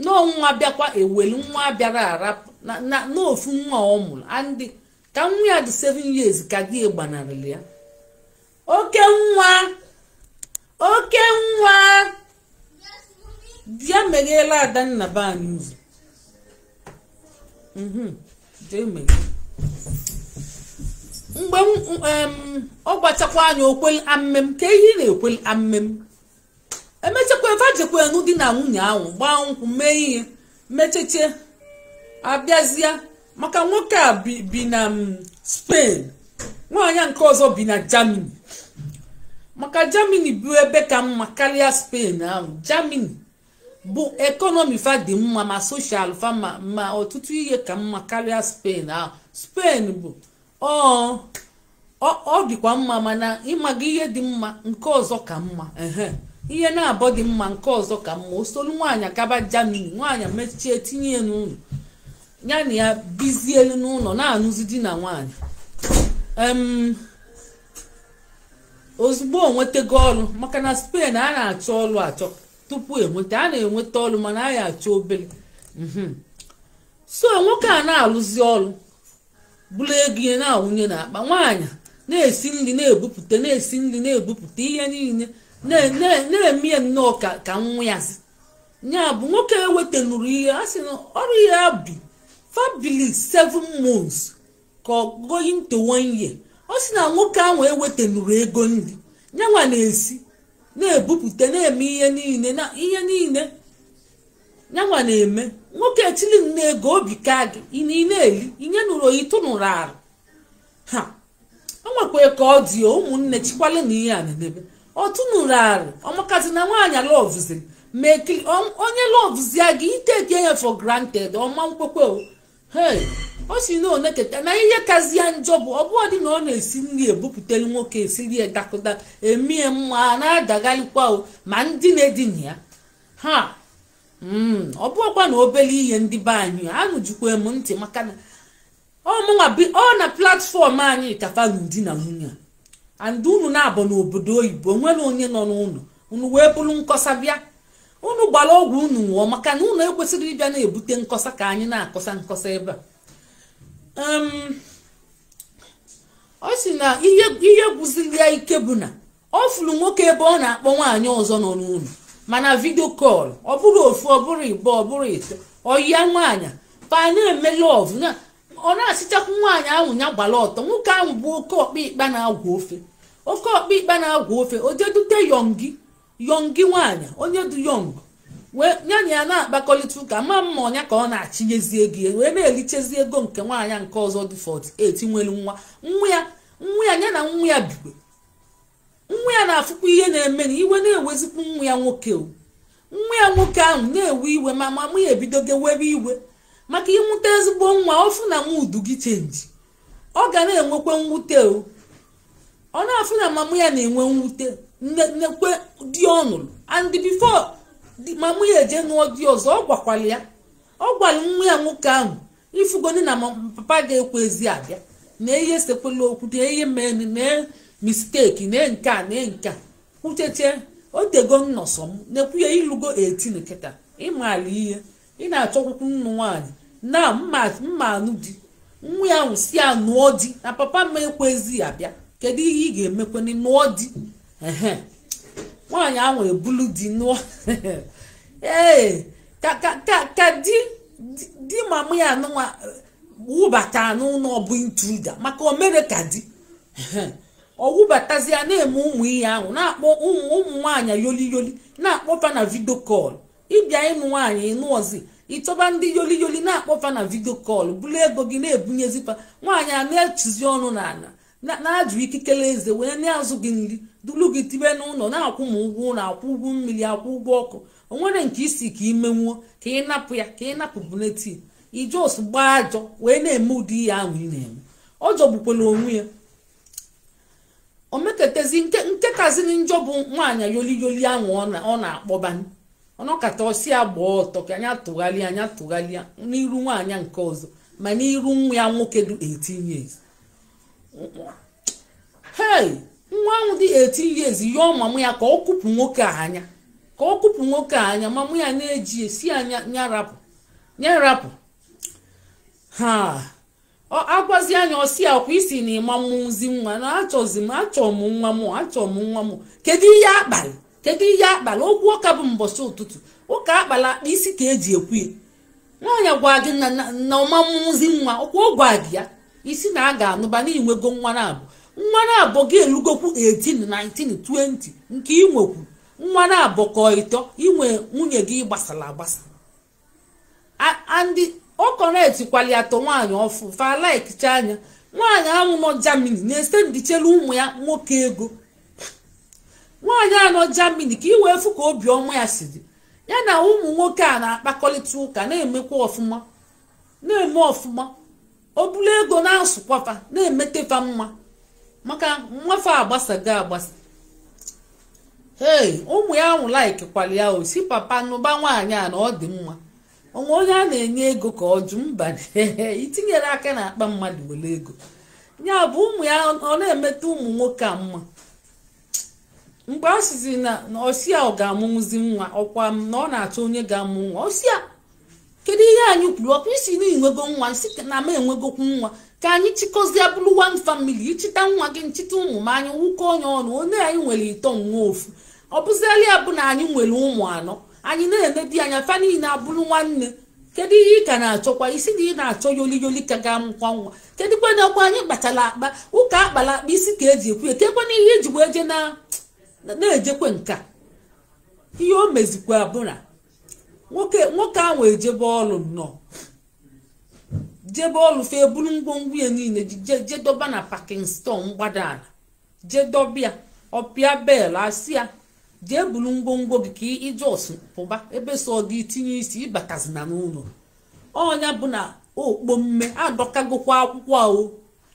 n'ọnwa bịakwa ewelu nwa bịara arapụ na n'ofu nwa ọ mụrụ. Andị ka nwa ya dị 7 years ka di gbanarịrị ya. Oke nwa, oke nwa bịa meghela Adanna be anyị ụzọ. Jee meghee. Mgbe ọ gbachakwa anya, okweli amem ka ihe na-ekweli amem. Emechakwa ebe jekwenu di na nwunye ahụ gbaa nkwụ, mee ihe mecheche, abịazịa. Maka nwoke a bi na Spain, nwaanyị nke ọzọ bi na Germany. Maka Germany bụ ebe ka mma karịa Spain ahụ. Germany bụ economy fa dị mma, ma social fa, ma ọtụtụ ihe ka mma karịa Spain ahụ. Spain bụ ọ dịkwa mma, mana ịmaga ihe dị mma, nke ọzọ ka mma. Ehe, ihe na-abọ dị mma, nke ọzọ ka mma. Osolu nwaanyị gaba Germany, nwaanyị mechie tinye ya n'ụlọ ya na ya bizielu n'ụlọ, na-anụzi di na nwaanyị. Ozugbo o nwetago ọrụ, maka na Spain a na-achọ ọrụ achọ tupu enweta, a na-enweta ọrụ, mana a ya achọ obere. So nwoke a na-alụzi ọrụ, bụrụ ego ihe na-awụnye n'akpa. Nwaanyị na-esi nri na-ebupụta, na-esi nri na-ebupụta, ihe niile na-eme ya nnọọ ka nwa ya si ya bụ. Nwoke ewetanụrụ ihe a sị na ọrụ ya bi fabili 7 months ka ọ going to one year. Ọ sị na nwoke ahụ ewetanụrụ ego nri, nyanwa na-esi na-ebupụta, na-eme ihe niile na ihe niile nyanwa na-eme. Nwoke etili nne ego obi ka gị ị na-eli inye nụrụ oyi tụnụrụ arụ ha. O nwekwa ka ọ dị, ụmụnne chikwale na ihe a na-emebe ọtụnụrụ arụ. Ọmakazi na nwaanyị loveziri mekili onye lovezie gị, itake ya for granted, ọma nkwekwe. Hey, ọ si na oneketa na ihe kazie njọ bụ ọ bụọ dị na ọ na-esi nri ebupụtelu, nwoke esiri ya dakụda emie mma na-adagharịkwa o, ma ndị na-edina ya ha. Ọ bụọkwa na obere ihe. Ndị be anyị, anụjukwa m ntị, maka na ọmụnwa bi ọ na platform anyị kafa n'ụdị na nwunye a, and unu na-abụ n'obodo oyibo, nwere onye nọ n'ụlọ unu wee bụrụ nkọsa bịa. Unu gbara ọgwụ unu nwụọ, maka na unu ekwesịrị ịbịa na-ebute nkọsa ka anyị na-akọsa nkọsa ebe a. Ọ sị na ihe gwụziri ya ike bụ na ọ fụrụ nwoke ebe ọ na-akpọ nwaanyị ọzọ nọ n'ụlọ, mana video call, ọ bụrụ ofu, ọ bụrụ ịbụ, ọ bụrụ ito, ọyịa nwaanyị pa na-eme love na ọ na-asịchakwu nwaanyị ahụ ya gbara ọtọ. Nwoke ahụ bụ oke ọkpa ikpa na-agwa ofe, oke ọkpa ikpa na-agwa ofe. O jedute yọngi yọngi nwaanyị onye du yọng wee ya na ya na-akpakọrịta ụka, ma mma ọnya ka ọ na-achịnyezi ego ya, wee na-erichezi ego nke nwaanyị nke ọzọ dị 48 nwere nwa. Nwa ya nwa ya ya na nwa ya bigwe, nwa ya na-afụkwa ihe na-eme na iwe na-ewezikwu nwa ya nwoke. O nwa ya nwoke ahụ na-ewe iwe, ma mama ya ebidogo webe iwe maka ịnwụta ezigbo nwa ọfụ na nwa udu gị change, ọ ga na-enwekwa mwute. O ọ na-afụ na mama ya na-enwe mwute nnekwe di ọ nụrụ, and before mama ya eje nụọ di ọzọ, ọ gwakwara ya, ọ gwara nwa ya nwoke ahụ, ifugoni na papa ga-ekwe ezi abịa na ihe sekwela okwu na ihe mere na mistake na nke a na nke a kwucheche otego nnọsọ m na-ekwu ya ilugo 18 kịta, ịmala ihe ị na-achọkwukwu nnu nwaanyị na mma anụ di. Nwa ya ahụ si ya nụọ di na papa m ekwezi ya bịa, kedu ihe ị ga-emekweni nụọ di? Ehe, nwaanyị ahụ ebulu di nụọ. Ee, ka ka ka ka di di mama ya anụnwa wụbata n'ụlọ bụ intruder, maka o mere ka di ọ wụbatazi ya na-eme ụmụ ihe ahụ, na-akpọ ụmụ nwaanyị yoli yoli, na-akpọfa na video call. Ịbịa ịnụ nwaanyị ịnụọzi, ịchọba ndị yoli yoli na-akpọfa na video call, bulu ego gị na-ebunyezifa nwaanyị a na-echizi ọnụ n'ala na-ajụ ikikere eze wee na-azụ gị nri, dulu gị tibe n'ụlọ, na-akwụ ma ụgwọ ụlọ, akwụ ụgwọ mmiri, akwụ ụgwọ ọkụ. O nwere nke isi ka imenwuo ka ị napụ ya, ka ị napụ buletin ijos gbaa ajọ wee na-eme ụdị ihe ahụ ị na-eme. Ọ jọgbukwara onwe ya. O meketezi nke kaziri njọ bụ nwaanyị yoli yoli ahụ ọ na-akpọba ọnọkata ọsị ya gbaa ọtọ ka anya tụgharịa anya tụgharịa n'iru nwaanyị nke ọzọ, ma n'iru nwa ya nwoke dị 18 years. Hey, nwa ahụ dị 18 years yọọ mama ya ka ọ kụpụ nwoke a anya, ka ọ kụpụ nwoke a anya. Mama ya na-eji esi anya nyarapụ nyarapụ ha. Ọ agwazi anya ọsị akwa isi na ịma mmụzi nwa na achọzi m, achọ m nwa m, achọ m nwa m. Kedu ihe akpali? Kedu ihe akpali? Okwu ụka bụ mbọchị ụtụtụ ụka akpala akpa isi ka eji ekwu ya. Nwaanyị gwa gị na ọma mmụzi nwa, okwu ọ gwa gị ya isi na a ga-anụba na inwego nwa na-abụ, nwa na-abụ gị elugokwu 18 19 20 nke ị nwekwu nwa na-abụ ka ịtọ inwe nwunye gị gbasara agbasa. Andị ọ kọnetikwali atọ nwaanyị ọfụ falaikicha anya. Nwaanyị ahụ nọ Germany na-ese ndichelu ụmụ ya nwoke ego. Nwaanyị anọ Germany ka i wee fụ ka obiọma ya si dị, ya na ụmụ nwoke a na-akpakọrịta ụka na-emekwa ọfụma, na-eme ọfụma. O bulu ego na-asụkwafa na-emetefa mma maka nwafa agbasago agbasa. Hey, ụmụ ya ahụ laikikwali ya, o si papa nụba nwaanyị a na ọ dị mma. Onwe onye a na-enye ego ka ọ jụ mba, itinyere aka n'akpa mmadụ were ego ya bụ ụmụ ya. Ọ na-emeta ụmụ nwoke a mma. Mgbe ọ sizi na ọsịa ọ ga-amụnwụzi nwa, ọkwa na ọ na-achọ onye ga-amụ nwa. Ọsịa kedu ihe anyị kwuru? Ọkwa isi na inwego nwa, nsị na m enwegokwu nwa, ka anyị chịkọzie bụrụ one family. Ịchịta nwa gị nchịta ụmụ m, anyị wụkọ onye ọnụ, onye anyị nwere ịtọ nwa ofu. Ọ bụziala ya bụ na anyị nwere ụmụ anọ, anyị na-enedi anya fa niile abụrụ nwanne. Kedu ihe ị ka na-achọkwa? Isi na ị na-achọ yoli yoli ka ga-amụkwa nwa. Kedu kwana ọkwa anyị kpachara akpa ụka akpara akpa isi ka eji ekwu ya? Kekwana ihe eji wee je na-ejekwe nka ihe o mezikwa bụ na nwoke ahụ ejebe ọlụ nnọọ, jebe ọlụ fe eburu ngwongwo ya niile je doba na parking store mgbada ala, je dọbịa ọpịa bel asị ya jee buru ngwongwo gị ka ijos pụba ebe so gị tinye isi ịbatazina n'ụlọ. Ọnya bụ na okpo mme adọkagokwa akwụkwọ o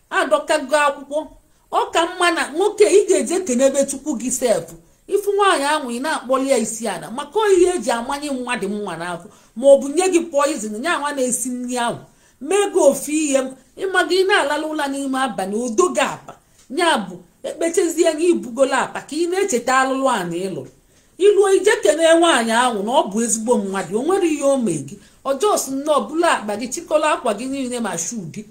adọkago akwụkwọ. Ọ ka mma na nwoke ị ga-eje kenebe chukwu gị sef. Ifu nwaanyị ahụ ị na-akpọli ya isi ala maka ihe eji amanye mmadụ mma n'afọ, ma ọ bụ nye gị poizin nye anwa na-esi nri ahụ mee gị ofu ihe ịma gị na-alala ụla n'ime abalị odo gị apa. Ya bụ ekpechezie gị ibugola apa ka ị na-echeta alụlụ a na ịlụrụ. Iluo ije kene nwaanyị ahụ na ọ bụ ezigbo mmadụ, o nwere ihe o mee gị ọjọọ. Si nnọọ bụla akpa gị, chịkọrọ akwa gị niile ma shoe gị,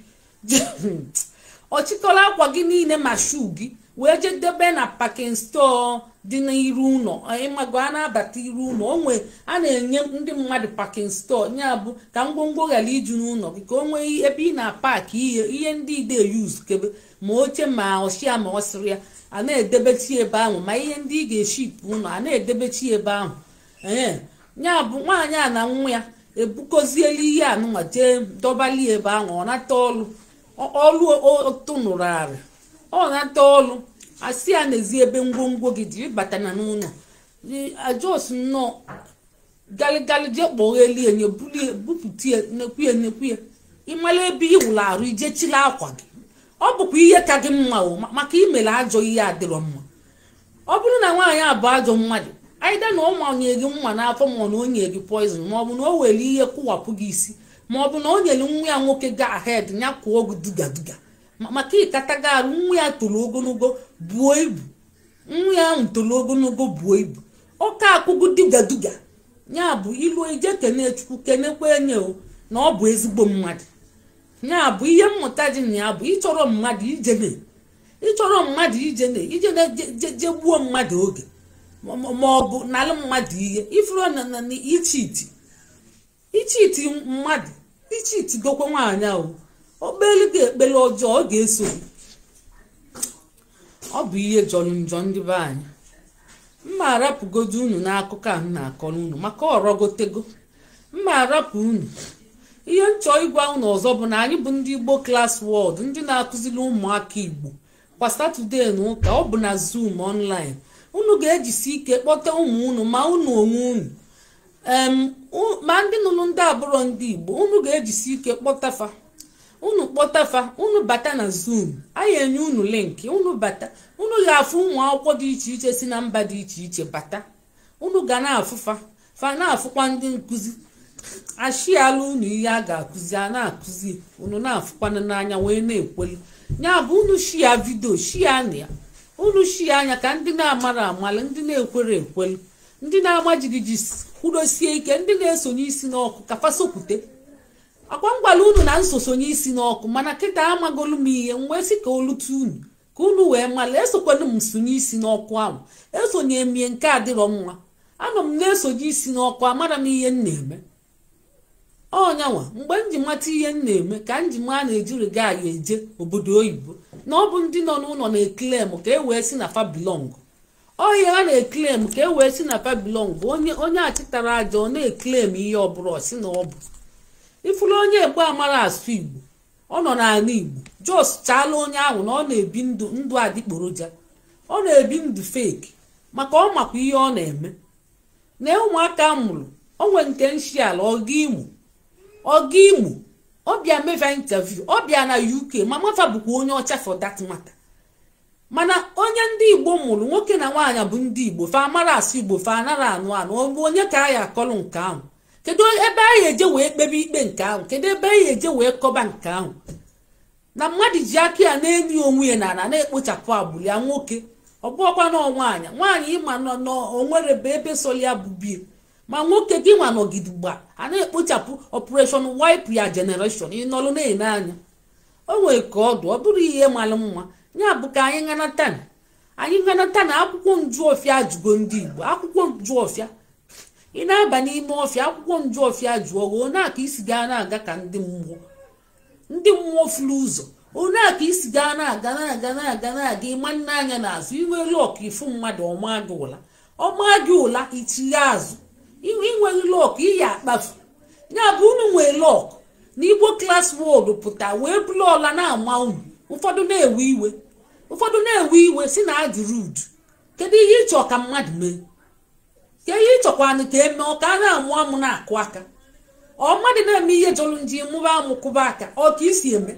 ọ chịkọrọ akwa gị niile ma shoe gị wee jee debe na parking store dị n'iru ụlọ. Ịmago a na-abata iru ụlọ, onwe a na-enye ndị mmadụ parking store, ya bụ ka ngwongwo ghara iju n'ụlọ gị, ka o nwee ebe ị na-apaki ihe, ihe ndị ide use kebe, ma oche ma ọchịa ma ọsịrị ya, a na-edebechi ebe ahụ, ma ihe ndị ị ga-eshipụ ụlọ, a na-edebechi ebe ahụ. Ee, ya bụ nwaanyị a na nwa ya ebukozielu ihe anụnwa jee dọbali ebe ahụ. Ọ nata ọlụ, ọlụ tụnụrụ arị, ọ nata ọlụ, asị ya n'ezi ebe ngwongwo gị dị. Ịbata na n'ụlọ ajọs nnọọ galigali jee kpọghelie nye, bulie, bupụtie, nekwuye nekwuye, ịmala ebe ị wụrụ arụ, ije chila akwa gị. Ọ bụkwa ihe ka gị mma o, maka imere ajọ ihe adịrọ mma. Ọ bụrụ na nwaanyị a bụ ajọ mmadụ, aịda na ọ manye gị mma n'afọ, ma ọ na o nye gị poison, ma ọ bụ na o were ihe kụwapụ gị isi, ma ọ bụ na o nyere nwa ya nwoke ga ahead ya kụọ gị duga duga, maka ịkataga arụ. Nwa ya toro ogologo buo ibu, nwa ya ahụ toro ogologo buo ibu, ọka akụgụ duga duga. Ya bụ ilu ije kene Chukwu, kenekwa enye o na ọ bụ ezigbo mmadụ. Ya bụ ihe mmụta dị na ya bụ ịchọrọ mmadụ ijene, ịchọrọ mmadụ ijene ijene je gbuo mmadụ oge, ma ọ bụ nalụ mmadụ ihe ifuru na ichiti ichiti mmadụ, ichiti gokwe nwaanyị ahụ okpelu gị ekpere ọjọọ, ọ ga-eso gị. Ọ bụ ihe jọrọ njọ. Ndị be anyị, mma arapụgodo unu n'akụkọ a m na-akọrọ unu maka ọrọgotego. Mma arapụ unu. Ihe nchọ ịgwa unu ọzọ bụ na anyị bụ ndị Igbo Class World, ndị na-akụziri ụmụaka Igbo kwa Saturday na ụka, ọ bụ na Zoom online. Unu ga-ejisi ike kpọta ụmụ unu, ma unu onwe unu, ma ndị nụrụ, ndị abụrọ ndị Igbo, unu ga-ejisi ike kpọtafa unu, kpọtafa unu bata na Zoom. Anyị enye unu link, unu bata, unu ga-afụ ụmụ akwụkwọ dị iche iche si na mba dị iche iche bata. Unu ga na-afụfa fa, na-afụkwa ndị nkụzi ashiala unu ihe a ga-akụzi, a na-akụzi, unu na-afụkwana n'anya wee na-ekweli. Ya bụ unu share video, share na ya, unu share anya ka ndị na-amara amala, ndị na-ekwere ekwelu, ndị na-ama jigiji kwudosie ike, ndị na-esonye isi n'ọkụ ka fasokwute akwa ngwala unu na nsosonye isi n'ọkụ. Mana kịta amagolu m ihe m wee sị ka olute unu, ka unu wee mala. Esokwana m sonye isi n'ọkụ ahụ, esonye mie nke adịrọ mma. Anọ m na-esonye isi n'ọkụ, amara m ihe m na-eme. Ọnyanwa mgbe m ji mata ihe m na-eme ka m ji maa na-ejiri gaghị eje obodo oyibo, na ọ bụ ndị nọ n'ụlọ na-eclaim ka e wee si na fa belong. Ọhịa ha na-eclaim ka e wee si na fa belong. Onye onye achịtara aja, ọ na-eclaim ihe ọbụla ọ sị na ọ bụ. Ifuru onye egbe amara asụ Igbo, ọ nọ n'ala Igbo, jos chaala onye ahụ na ọ na-ebi ndụ ndụ adịgboroja, ọ na-ebi ndụ fake, maka ọ makwa ihe ọ na-eme na ụmụaka mụrụ onwe nke nshi ala ọga Imo, ọga Imo. Ọ bịa mefa interview, ọ bịa na UK, ma mafa bụkwa onye ọcha for that matter. Mana onye ndị Igbo mụrụ, nwoke na nwaanyị bụ ndị Igbo, fa amara asụ Igbo, fa anara anụ anụ. Ọ bụ onye ka anyị akọrọ nke ahụ? Kedu ebe anyị eje wee kpebe ikpe nke ahụ? Kedu ebe anyị eje wee kọba nke ahụ na mmadụ ji aka ya na-enyi onwe ya na ala na-ekpochapụ agbụrụ ya? Nwoke ọ bụọkwa na nwaanyị, nwaanyị ịma nọ onwere bụ ebe sọrọ ya bụ bie, ma nwoke gị nwa nọgidigba a na-ekpochapụ, operation wipe ya generation, ịnọlụ na-ene anya o nwere ka ọdụ. Ọ bụrụ ihe mara mma, ya bụ ka anyị ṅanata, anyị ṅanata na akwụkwọ njuọfịa ajụgo ndị Igbo. Akwụkwọ njuọfịa, ị na-aba n'ime ọfịa, akwụkwọ njuọfịa jụọ gị onye aka isi gaa na-aga ka ndị mmụọ, ndị mmụọ furu ụzọ, onye aka isi gaa na-aga na-aga na-aga na-aga, ịma nne anya n'azụ, inwe luck ifu mmadụ ọma gị ụla, ọma gị ụla, ichigha azụ. Inweghị luck, iyi akpafu. Ya bụ unu nwee luck na Igbo Class World pụta wee bụrụ ọla na-ama unu. Ụfọdụ na-ewe iwe, ụfọdụ na-ewe iwe si na adị rude. Kedu ihe ịchọ ka mmadụ mee? Ka ihe ịchọkwanụ ka eme ọ ka a na-amụ amụ na-akụ aka? Ọ mmadụ na-eme ihe jọrọ nji mụba amụ kụba aka, ọ ka isi eme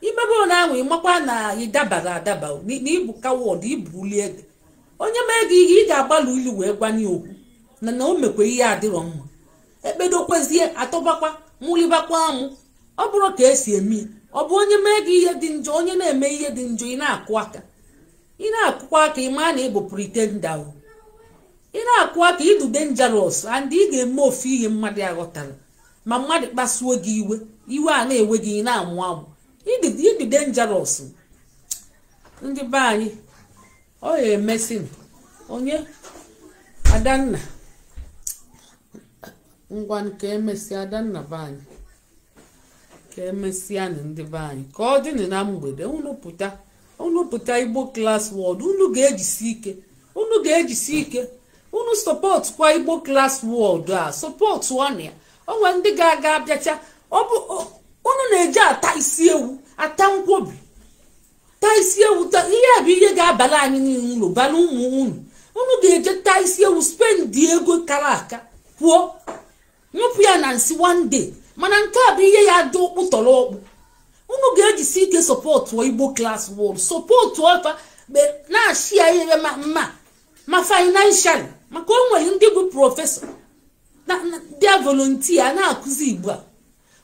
imebe na ahụ? Ịmakwa na ị dabara adaba na ịbụ coward, ibu ede. Onye mee gị ihe, ị ga-agbalị ilu wee gwanye okwu na na o mekwa ihe adịrọ mma, ekpedokwezie, atọbakwa, mụlibakwa amụ. Ọ bụrụ ka esi eme, ọ bụ onye mee gị ihe dị njọ, onye na-eme ihe dị njọ, ị na-akụ aka, ị na-akụkwa aka, ị maa na ị bụ pretender o. Ị na-akụ aka, ịdụ dangerous, and ị ga-eme ofu ihe mmadụ aghọtara. Ma mmadụ kpasuo gị iwe, iwe a na-ewe gị, ị na-amụ amụ. Ịdị dangerous. Ndị be anyị, ọ ya emesi onye Adanna. Ngwa, ka emesịa, Adanna be anyị. Ka emesịa ndị be anyị, ka ọ dịnụ na mgbede. Unu pụta, unu pụta Igbo Class World. Unu ga-ejisi ike, unu ga-ejisi ike. Unu support kwa Igbo Class World a, support ọnụ ya. Onwe ndị ga-aga abịacha. Ọ bụ unu na-eji ata isi ewu, ata nkwobi, taa isi ewu. Ihe a bụ ihe ga-abala anyị niile uru, bara ụmụ unu. Unu ga-eje taa isi ewu, spend ego kara aka, pụọ nyụpụ ya na nsị one day. Mana nke a bụ ihe ya dị okpu tọrọ ọkpụ. Unu ga-ejisi ike support Igbo Class World, support ọfa na-achị ya ihe ma mma ma financially, maka o nwere ndị bụ professor bịa volunteer na-akụzi Igbo a.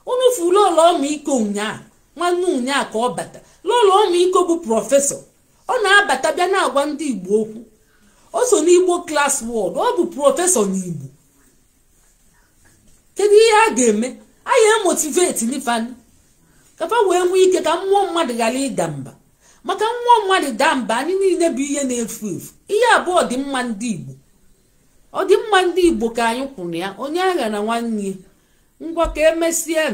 Unu furu ụlọ ọmịiko ụnyaa, nwanne ụnyaa ka ọ bata lụlọ ọmịiko bụ professor. Ọ na-abata bịa na-agwa ndị Igbo okwu. O so n'Igbo Class World, ọ bụ professor n'Igbo. Kedu ihe a ga-eme anyị? Emotivate nifani kafa wee nwee ike ka mmụọ mmadụ ghara ịda mba, maka mmụọ mmadụ daa mba, anyị niile bụ ihe na-efu efu. Ihe abụọ dị mma ndị Igbo, ọ dị mma ndị Igbo ka anyị kwụrụ ya. Onye agha na nwanne ya. Ngwa, ka emesịa.